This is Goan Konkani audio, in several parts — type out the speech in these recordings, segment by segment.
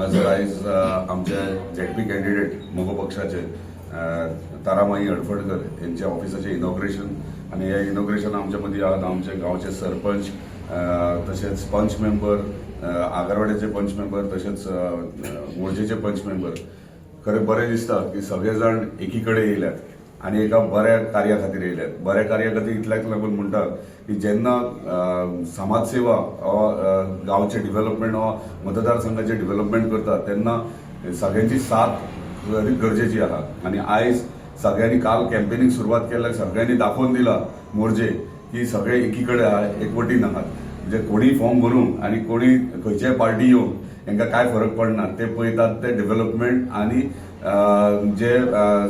हांगासर आयज आमचे झेडपी कॅन्डिडेट मगो पक्षाचे तारामाई हडफडकर यांच्या ऑफिसाचे इनॉग्रेशन आनी हे इनॉग्रेशन आमच्या मदीं आहात आमचे गांवचे सरपंच, तशेंच पंच मेंबर, आगरवाड्याचे पंच मेंबर, तशेंच मोरजेचे पंच मेंबर. खरें बरें दिसता की सगळे जाण एकी कडेन येयल्यात आनी एका बऱ्या कार्या खातीर येयल्यात. बऱ्या कार्या खातीर इतल्याक लागून म्हणटा की जेन्ना समाजसेवा वा गांवचे डेव्हलपमेंट वा मतदारसंघाचे डेव्हलपमेंट करतात, तेन्ना सगळ्यांची साथ खरी गरजेची आहा. आनी आयज सगळ्यांनी काल कॅम्पेनीक सुरवात केल्या, सगळ्यांनी दाखोवन दिला मोरजे की सगळे एकी कडेन आहा, एकवटीन आहात. म्हणजे कोणी फॉर्म भरूं आनी कोणी खंयच्याय पार्टी येवं, हेंकां कांय फरक पडना. ते पळयतात ते डेव्हलपमेंट आनी जे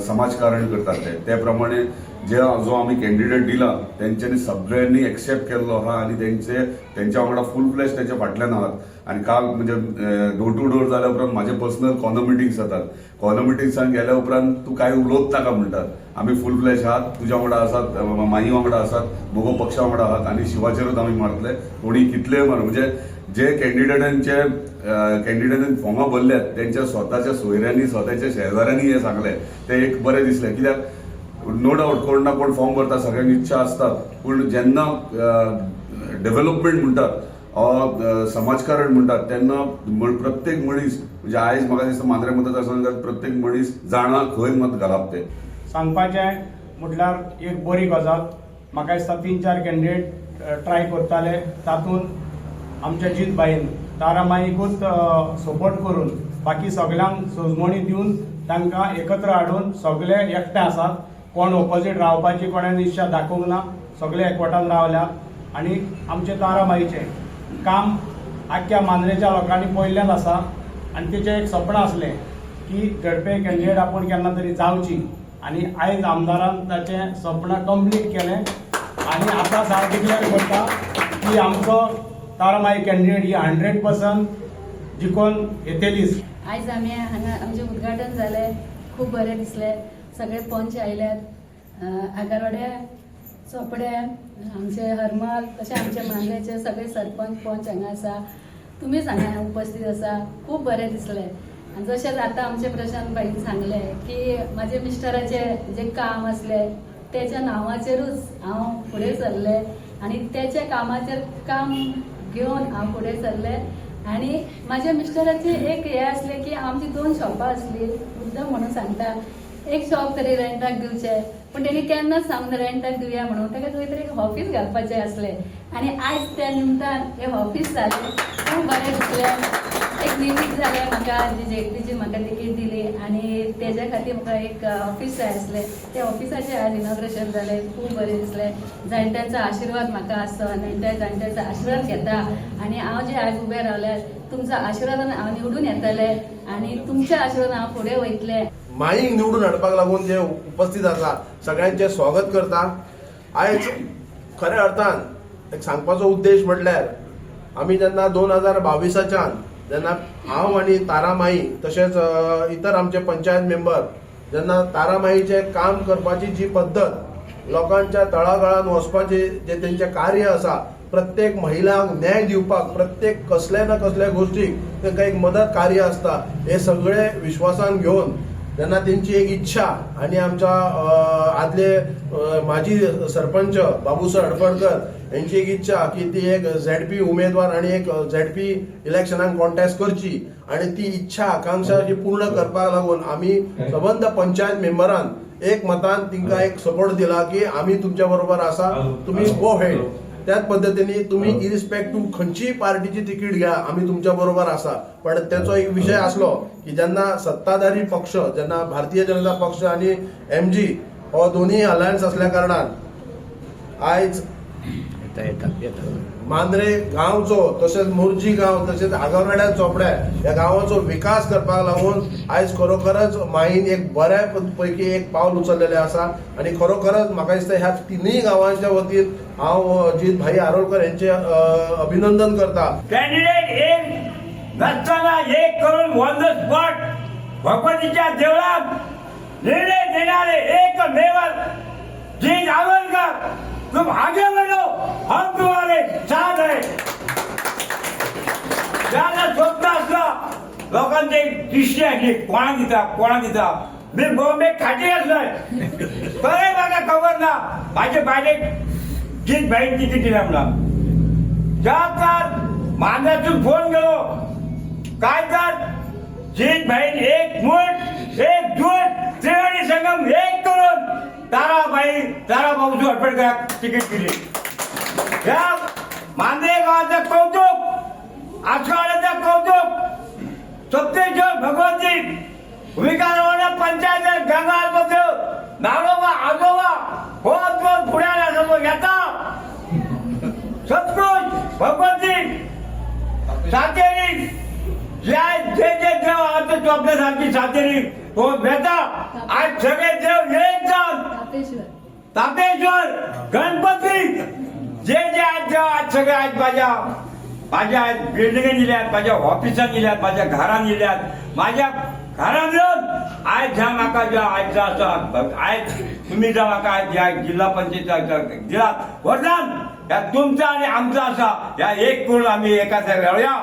समाजकारण करतात ते. ते प्रमाणे जे जो आमी कॅन्डिडेट दिला, तेंच्यांनी सगळ्यांनी एक्सेप्ट केल्लो आहा आनी तेंचे तेंच्या वांगडा फूल फ्लॅश तेच्या फाटल्यान आहात. आनी काल म्हणजे डोर टू डोर जाल्या उपरांत म्हाजे पर्सनल कॉर्नर मिटिंग्स जातात. कॉर्नर मिटिंग्सान गेल्या उपरांत तूं कांय उलोवच नाका म्हणटात, आमी फूल फ्लॅश आहात, तुज्या वांगडा आसात, माई वांगडा आसात, मगो पक्षा वांगडा आहात आनी शिवाचेरूच आमी मारतले, कोणी कितलेय मार. म्हणजे जे कॅन्डिडेटान फॉर्मां भरल्यात, तेंच्या स्वताच्या सोयऱ्यांनी, स्वताच्या शेजाऱ्यांनी हे सांगलें, तें एक बरें दिसलें. कित्याक नो डावट कोण ना कोण फॉर्म भरता, सगळ्यांक इच्छा आसतात, पूण जेन्ना डेव्हलपमेंट म्हणटात वा समाजकारण म्हणटात, तेन्ना प्रत्येक मनीस, म्हणजे आयज म्हाका दिसता मांद्रे मतदारसंघात प्रत्येक मनीस जाणा खंय मत घालप ते. सांगपाचें म्हटल्यार एक बरी गजाल. म्हाका दिसता तीन चार कॅन्डिडेट ट्राय करताले, तातूंत आमच्या जीत भाईन तारामाईकूच सपोर्ट करून बाकी सगल्यांक सजमणी दिवन तांकां एकत्र हाडून सगळे एकठांय आसात. कोण ओपोजीट रावपाची कोणान इच्छा दाखोवंक ना, सगळे एकवटान रावल्यात. आनी आमचे तारामाईचें काम आख्ख्या मांद्रेच्या लोकांनी पळयल्लेंच आसा आनी तेचें एक सपन आसलें की झेडपी कॅन्डिडेट आपूण केन्ना तरी जावची आनी आयज आमदारान ताचें सपन कंप्लीट केलें. आनी आतां हांव डिक्लेअर करता की आमचो तारामाई कॅन्डिडेट ही 100% जिखोन येतलीच. आयज आमी हांगा आमचें उद्घाटन जालें, खूब बरें दिसलें. सगळे पंच आयल्यात, आगरवाड्या, चोपड्या, आमचे हरमल, तशें आमचे मांद्रेचे सगळे सरपंच, पंच हांगा आसा, तुमीच हांगा उपस्थित आसा. खूब बरें दिसलें. आनी जशें आतां आमचे प्रशांत भाईन सांगलें की म्हाजे मिस्टराचें जें काम आसलें, तेच्या नांवाचेरूच हांव फुडें सरलें आनी तेच्या कामाचेर काम घेवन हांव फुडें सरलें. आनी म्हाज्या मिस्टराचें एक हें आसलें की आमची दोन शॉपां आसली. मुद्दम म्हणून सांगता, एक शॉप तरी रेंटाक दिवचें, पूण तेणी केन्नाच सांगून रेंटाक दिवया म्हणून. ताका खंय तरी एक ऑफीस घालपाचें आसलें आनी आयज त्या निमतान हें ऑफीस जालें. खूब बरें दिसलें. एक निमीत जालें म्हाका, जी झेडपीची म्हाका तिकीट दिली आनी तेज्या खातीर म्हाका एक ऑफीस जाय आसलें. त्या ऑफिसाचें आज इनॉग्रेशन जालें. खूब बरें दिसलें. जाणट्यांचो आशिर्वाद म्हाका आसचो, जाणट्या जाणट्यांचो आशिर्वाद घेता आनी हांव जे आयज उबें रावल्यार तुमच्या आशिर्वादान हांव निवडून येतलें आनी तुमच्या आशिर्वादान हांव फुडें वयतलें. माईक निवडून हाडपाक लागून जे उपस्थित आसा, सगळ्यांचे स्वागत करता. आयज खऱ्या अर्थान एक सांगपाचो उद्देश म्हटल्यार आमी जेन्ना 2022च्यान जेन्ना हांव आनी तारा माई तशेंच इतर आमचे पंचायत मेंबर जेन्ना तारा माईचें काम करपाची जी पद्दत, लोकांच्या तळागाळांत वचपाची जे तेंचें कार्य आसा, प्रत्येक महिलांक न्याय दिवपाक, प्रत्येक कसल्या ना कसल्या गोष्टीक तांकां एक मदत कार्य आसता, हे सगळे विश्वासान घेवन जेन्ना तेंची एक इच्छा आनी आमच्या आदले माजी सरपंच बाबूसर हडफडकर यांची एक इच्छा की ती एक झेडपी उमेदवार आणि एक झेडपी इलेक्शनाक कॉन्टेस्ट करची आणि ती इच्छा आकांक्षा जी पूर्ण करपाक लागून आमी सबंद पंचायत मेंबरान एक मतान तिंका एक सपोर्ट दिला की आमी तुमच्या बरोबर आसा, तुम्ही गो हेड. त्याच पद्दतीने तुम्ही इरिस्पेक्ट टू खंयचीय पार्टीची तिकीट घ्या, आमी तुमच्या बरोबर आसा. पण त्याचो एक विषय आसलो की जेन्ना सत्ताधारी पक्ष, जेन्ना भारतीय जनता पक्ष आणि एमजी हो दोन्ही अलायन्स असल्या कारणान आयज मांद्रे गांवचो तशेंच मोरजी गांव तशेंच आगरवाड्या, चोपड्या ह्या गांवाचो विकास करपाक लागून आयज खरोखरच माईन एक बऱ्या पैकी एक पावल उचललेलें आसा. आनी खरोखरच म्हाका दिसता ह्या तिनूय गांवांच्या वतीन हांव जीत भाई आरोलकर यांचे अभिनंदन करता. कॅन्डिडेट एक नसताना एक करून ऑन the spot भगवतीच्या देवळात निर्णय देणारे एकमेव जीत आरोलकर. तुम आगे बढ़ो, हम तुम्हारे साथ है. ज्यांना स्वप्न असलं लोकांचे एक दिश्टी आसली, कोणाक दिता कोणाक दिता. मी बॉम्बे खाटी आसलोय बरें, म्हाका खबर ना. म्हाजे बायलेक जीत भाईन तिकीट दिल्या म्हणून ज्या तर मांद्यातून फोन गेलो काय तर जीत भाईन एक मूठ एक जूट त्रिवेणी संगम एक करून ताराबाई ताराभाऊ हडपडकराक तिकीट दिली. ह्या मांद्रे गावाचं कौतुक, आसवाड्याचं कौतुक, सप्तेश्वर भगवती विकारवाडा पंचायत गंगार नारोबा आजोबा हो तो पुण्याला समोर घेता सतकृत भगवती सातेरी ज्या जे जे देव आता आपल्यासारखी सातेरी हो घेता. आज सगळे देव एक जाऊन तापेश्वर तापेश्वर गणपती जे जे आज देव आज सगळे आज माझ्या माझ्या बिल्डिंगे दिल्यात, माझ्या ऑफिसान दिल्यात, माझ्या घरान दिल्यात, माझ्या घरान येवन आयज ज्या म्हाका ज्या आयज जो आसा आयज तुमी ज्या म्हाका आयज ह्या जिल्हा पंचायत दिलात वरदान, ह्या तुमचा आणि आमचा आसा ह्या एक करून आम्ही एका जाग्यार मेळया.